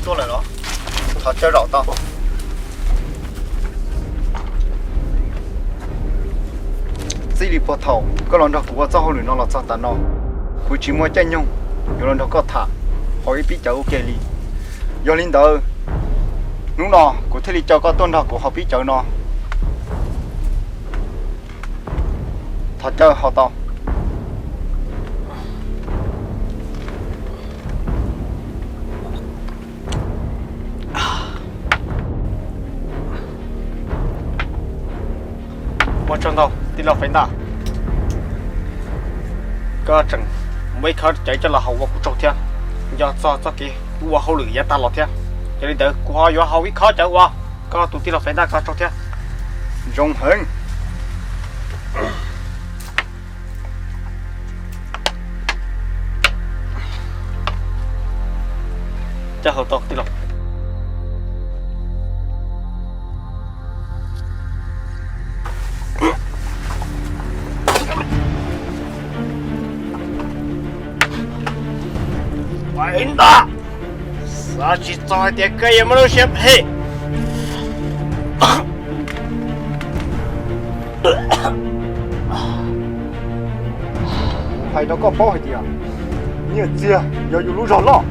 Tuaj lawm los? Thov caw zaum tau. Txij li puag thaum koj los nrog kuv ua txoj hauj lwm no los txog tav no, kuv tsis muaj caij nyoog yuav los nrog koj tham hauv ib pib cawv ua ke li. Yog li ntawd, hnub no kuv thiaj li caw koj tuaj nrog kuv hauv pib cawv no. Thov caw haus tau. Ua tsaug ntau tij laug Faiv Ntaj, koj tseem muab ib khob cawv coj los haus ua kuv tsaug thiab. Yog txog txoj kev ua hauj lwm yav tag los thiab, yog li ntawd kuv ho yuav haus ib khob cawv ua koj tus tij laug Faiv Ntaj koj tsaug thiab. Zoo heev. Coj haus tau tij laug. Faiv Ntaj, xav tsis txog hais tias koj yuav muaj lub siab phem. Kuv hais rau koj paub hais tias nyiaj txiag yog yus lub zog loj.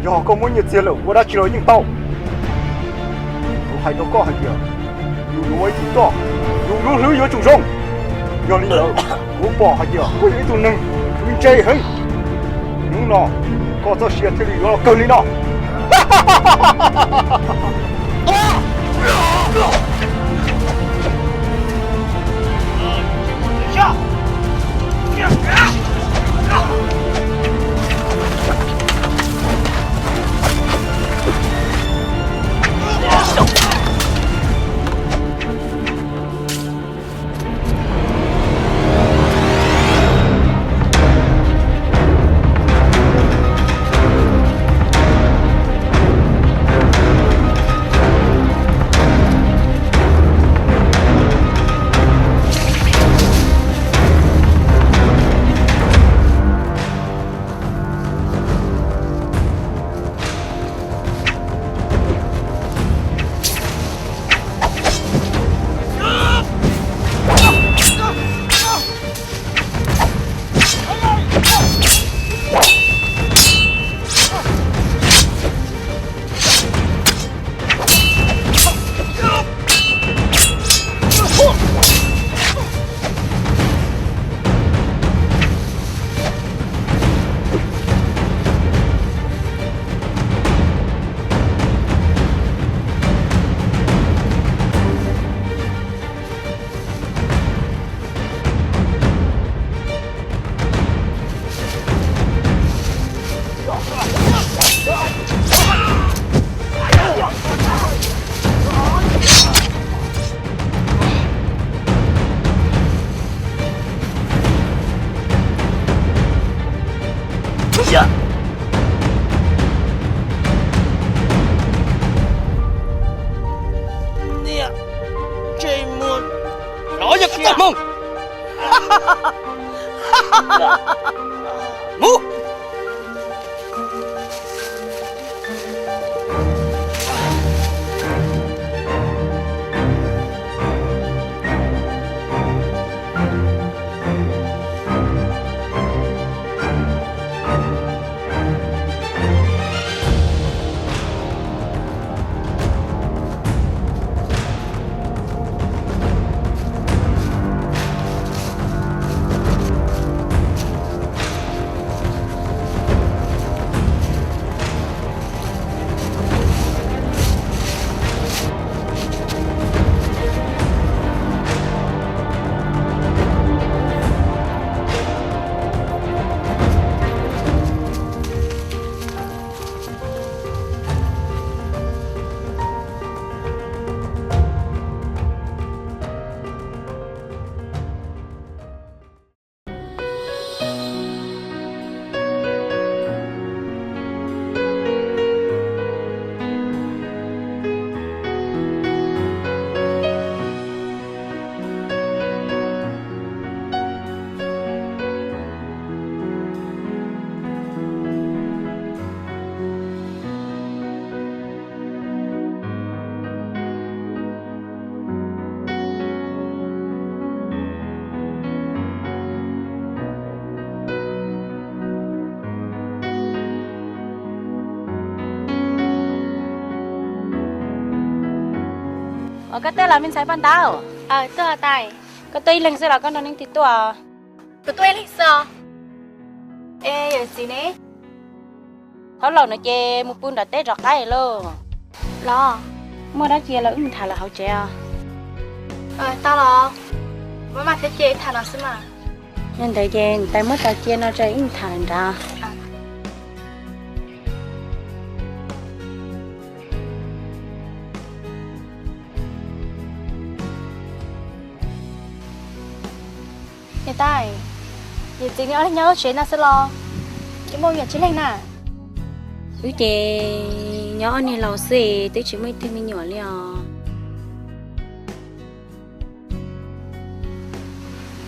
Yog koj muab nyiaj txiag lawm ua dab tsi los yeej tau. Kuv hais rau koj hais tias yus yuav ua ib tug toj, yus lub hlwb yuav tsum zoo. Yog li ntawd, kuv pom hais tias koj yog ib tug neeg ntse heev. Hnub no koj txoj sia thiaj li yuav los kawg li no. Os, koj tuaj los me ntxhais poj ntau? Koj tuaj ib leeg xwb los koj nrog leej twg tuaj? Kuv tuaj ib leeg xwb os. Es yawm txiv ne? Thaum laus no ces mus pw nram teb rov qab lauj. Los, muaj dab tsi los wb mus tham lawm hauv tsev os. Tau los, maj mam thiab ces tham los xwb mas. Yog ntawd ces niam tais muab tso cia no tso wb mus tham lawm nrad. Niam tais, yawm txiv neb ob leeg nyob lub tsev no xwb los? Tsis muaj yam tsis leej na? Wb ces nyob ob niag laus xwb twb tsis muaj ib tug me nyuam li os.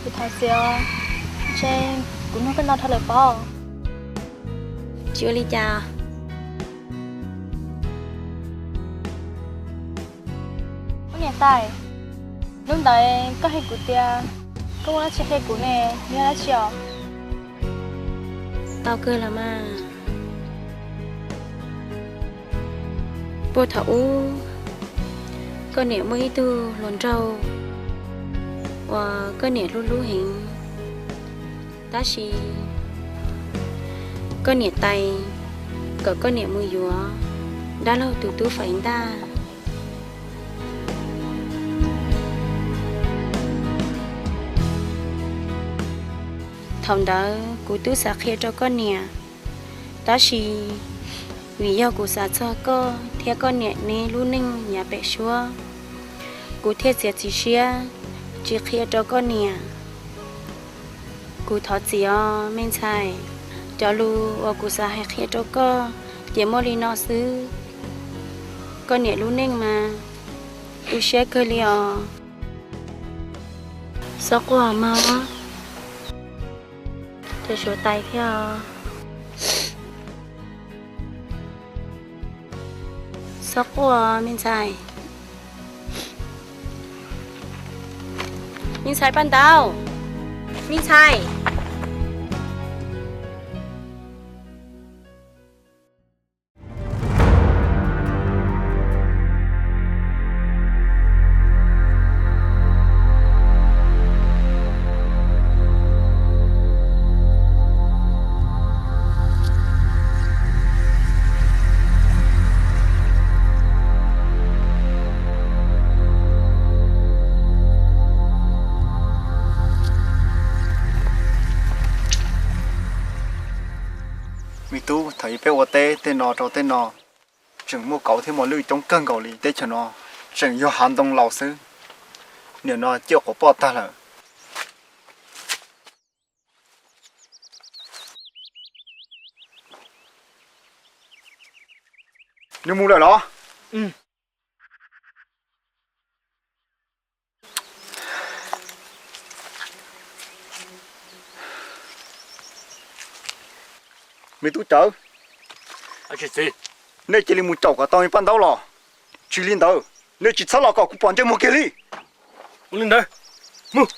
Kuv thov txim os, ntshe kuv nug koj ntau dhau lawm pob. Tsis ua li cas. Ub niam tais, hnub ntawd koj hais kuv tias koj muaj dab tsi qhia kuv ne, yog dab tsi os? Tau kawg los mas. Puag thaum ub, koj niam muaj ib tug hluas nraug uas koj niam hlub hlub heev, tab sis koj niam tais kom koj niam mus yuav dab laug tus tub Faiv Ntaj. Thaum ntawd kuv twb xav qhia rau koj niam, tab sis vim yog kuv xav txog koj thiab koj niam neb lub neej yav pem suab, kuv thiaj txiav txim siab tsis qhia rau koj niam. Kuv thov txim os me ntxhais, cov lus uas kuv xav hais qhia rau koj ces muaj li no xwb. Koj niam lub neej mas tu siab kawg li os. Xob quaj mas, ces suav tais thiab os. Xob quaj me ntxhais. Me ntxhais Paj Ntau, me ntxhais. Me tub, thaum ub peb ua teb tej no rau tej no, tseem muaj kauv thiab mos lwj coob kawg nkaus li. Teb chaws no tseem yog hav ntoo laus xwb, nim no ciaj quav poj tag lawm. Nws mus lawm los? Me tub Cawv, nej cia li mus caum kom tau me Paj Ntaub los, tsis li ntawd nej tsis txhob los kom kuv pom ntsej muag kiag li. Ua li ntawd, mus.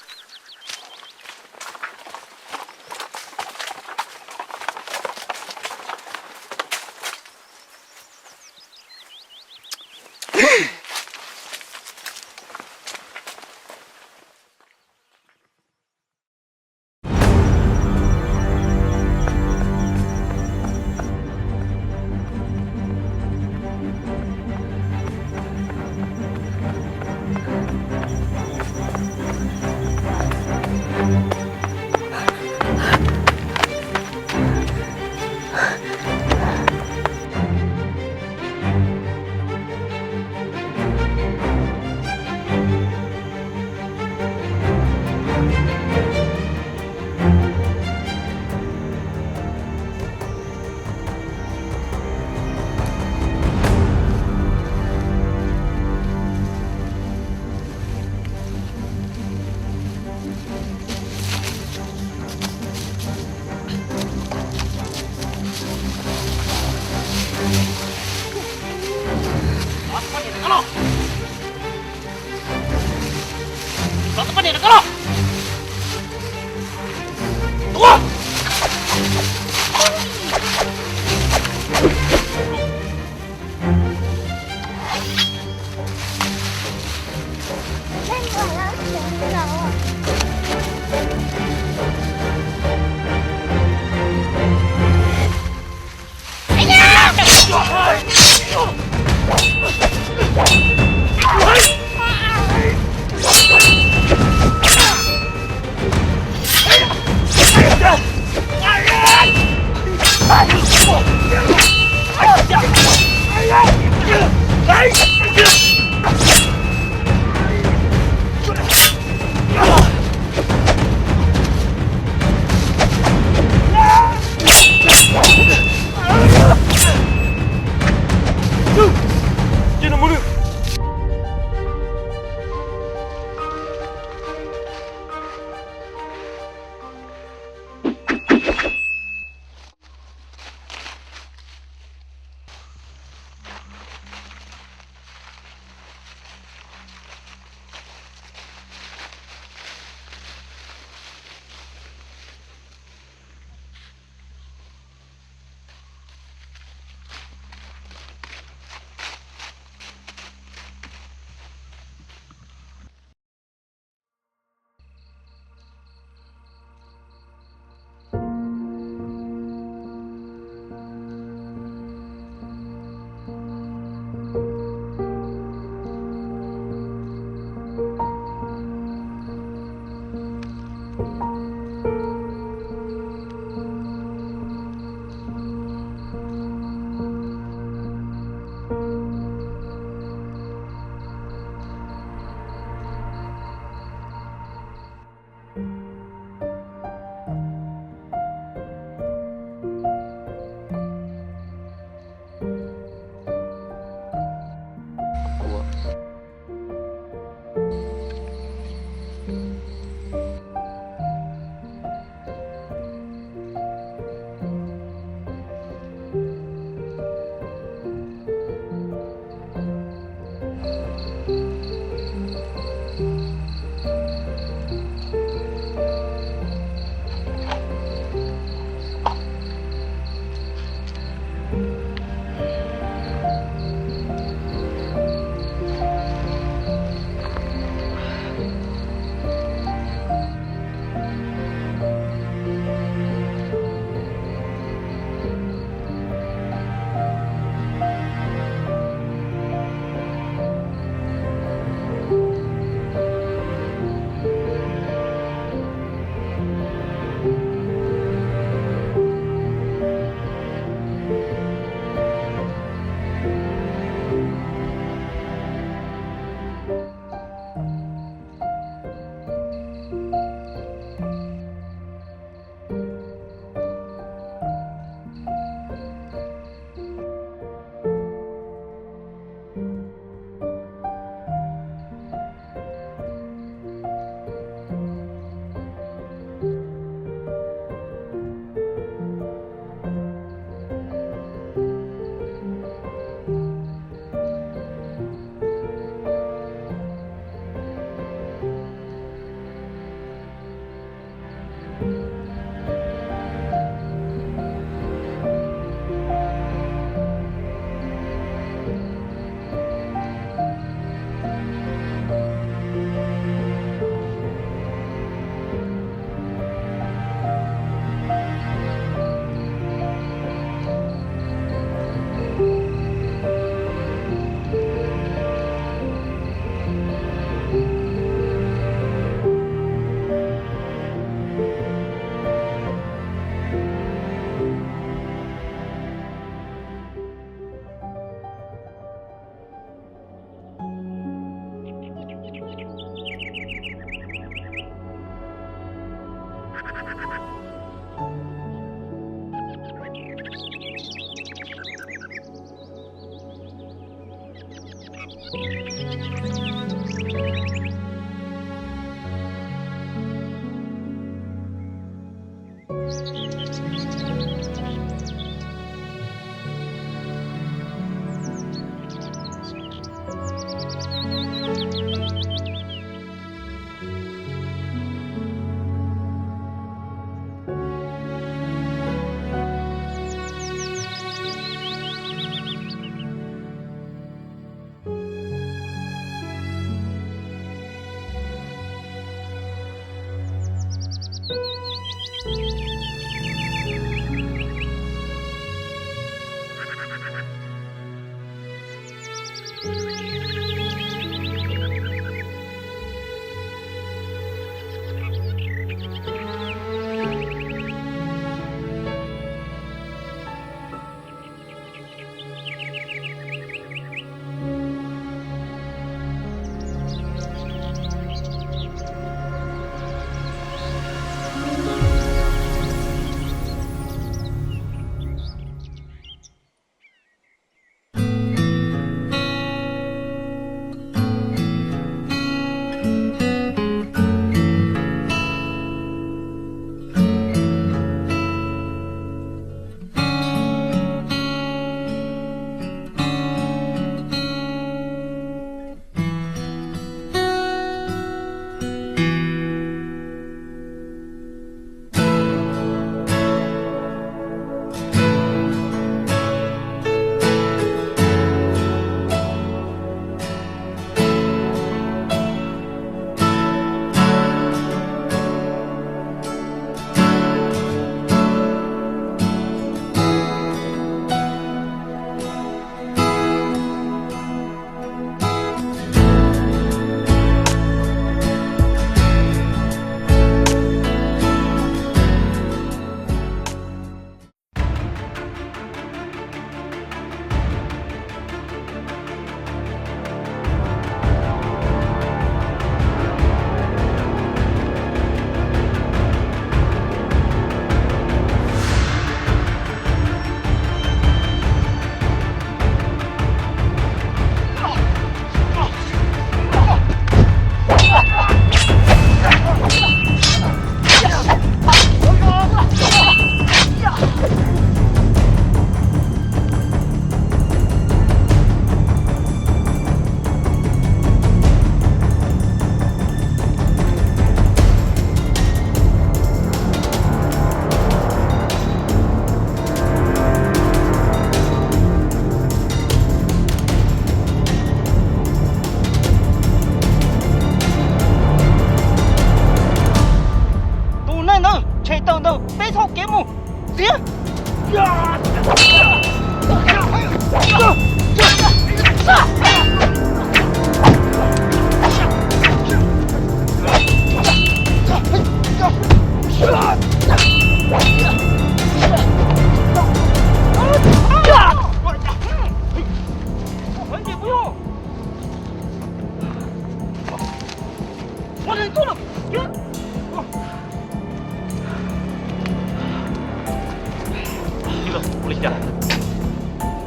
Ua li cas?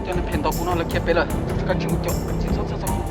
Cov neeg phem ntaus kuv no lawv khiav pem lawm, rov qab tsis mus caum, tsis txhob txhawj txog kuv.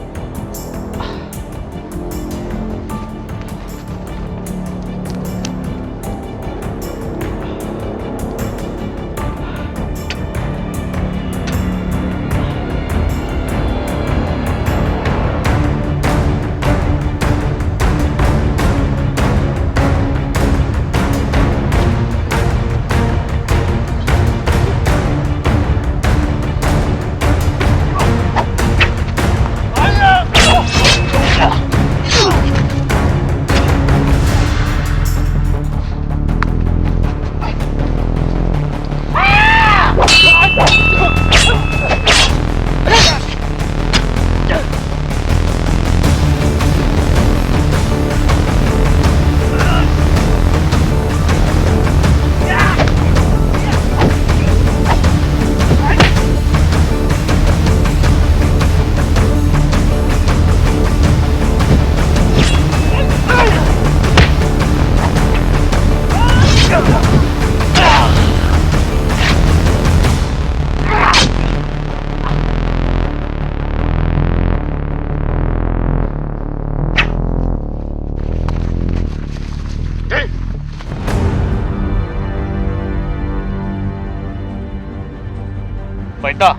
Pais ntag,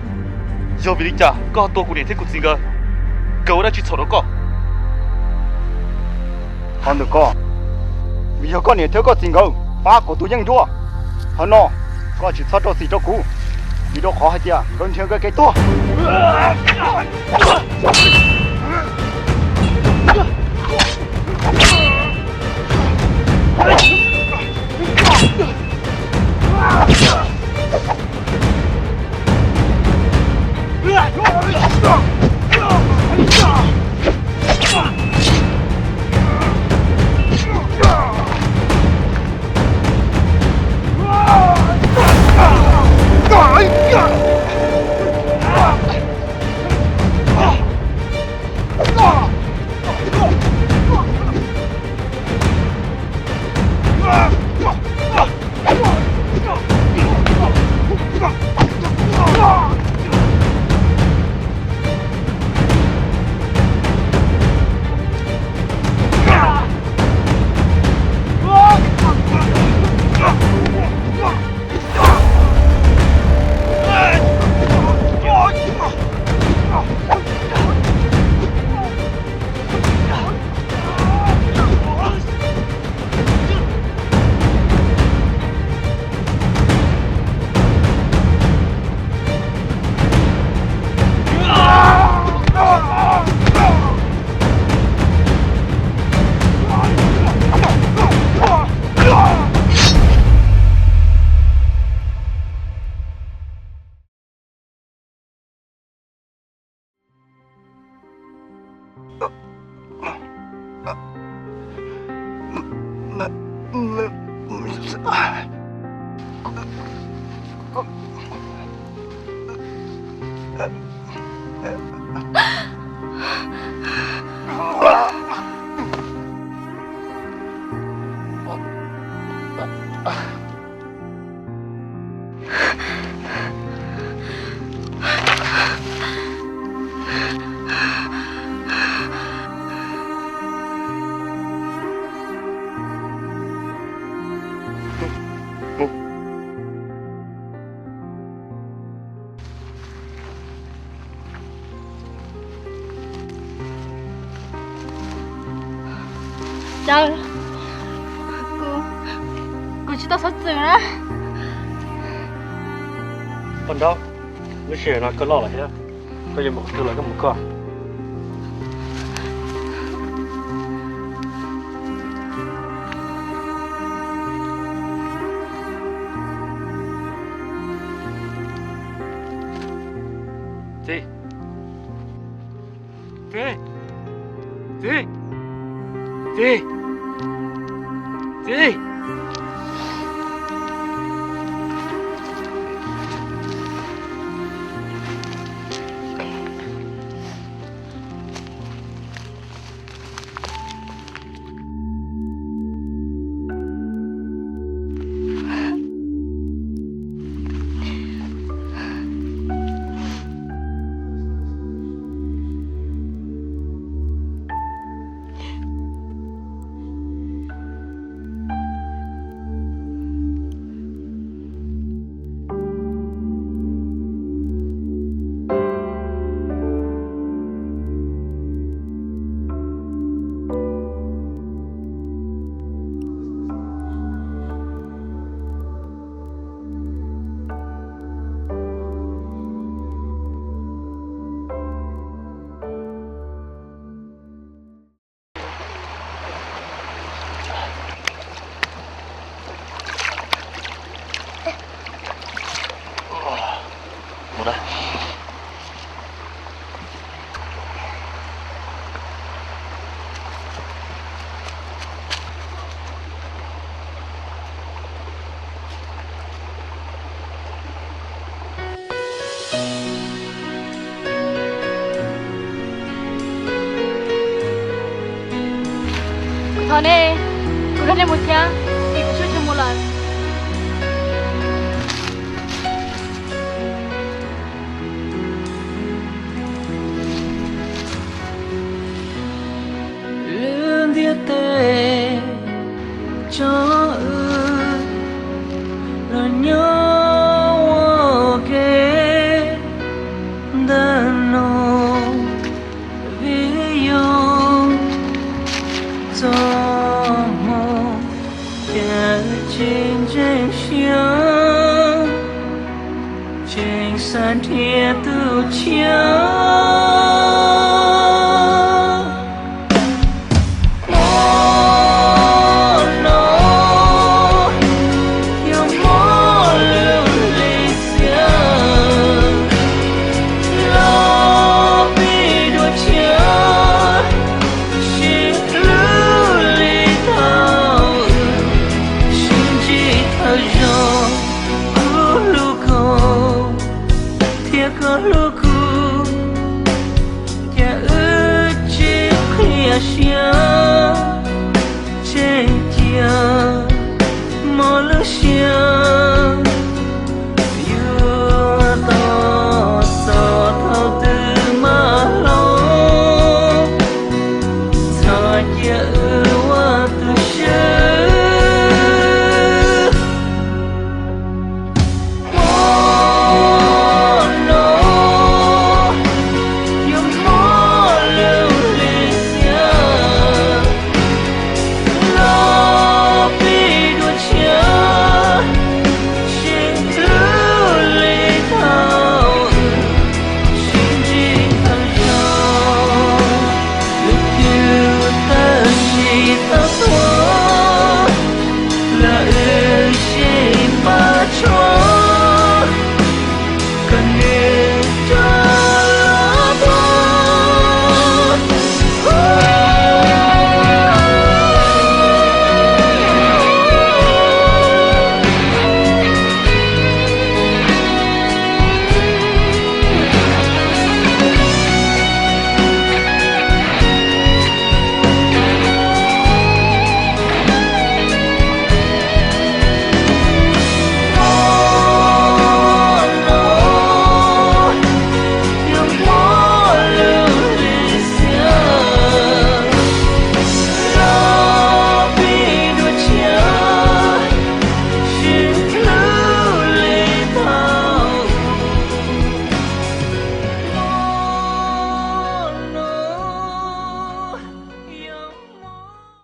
yog vim li cas koj ho tua kuv niam thiab kuv txiv nkawd? Nkawd ua dab tsi txhaum rau koj? Qhov ntawm koj, vim yog koj niam thiab koj txiv nkawd pab kuv tus yeeb ncuab. Qhov no koj tsis txhob rau txim rau kuv, vim rau qhov hais tias nkawd nrhiav nkawd kev tuag. Caw, kuv tsis tau xov txwm na. Poj nrauj, lub sij hawm no koj loj lawm thiab, koj yuav mus qhov twg los koj mus koj. Txiv, txiv, txiv, txiv, txiv. Thov nej, kuv nrog nej mus thiab, es kuv tsis tshua mus lawm. Lub ntiaj teb tso wb los nyob ua ke ntawm no, vim yog txoj hmoo cas tsis ntseeg siab, tseem xav nrhiav tus tshiab.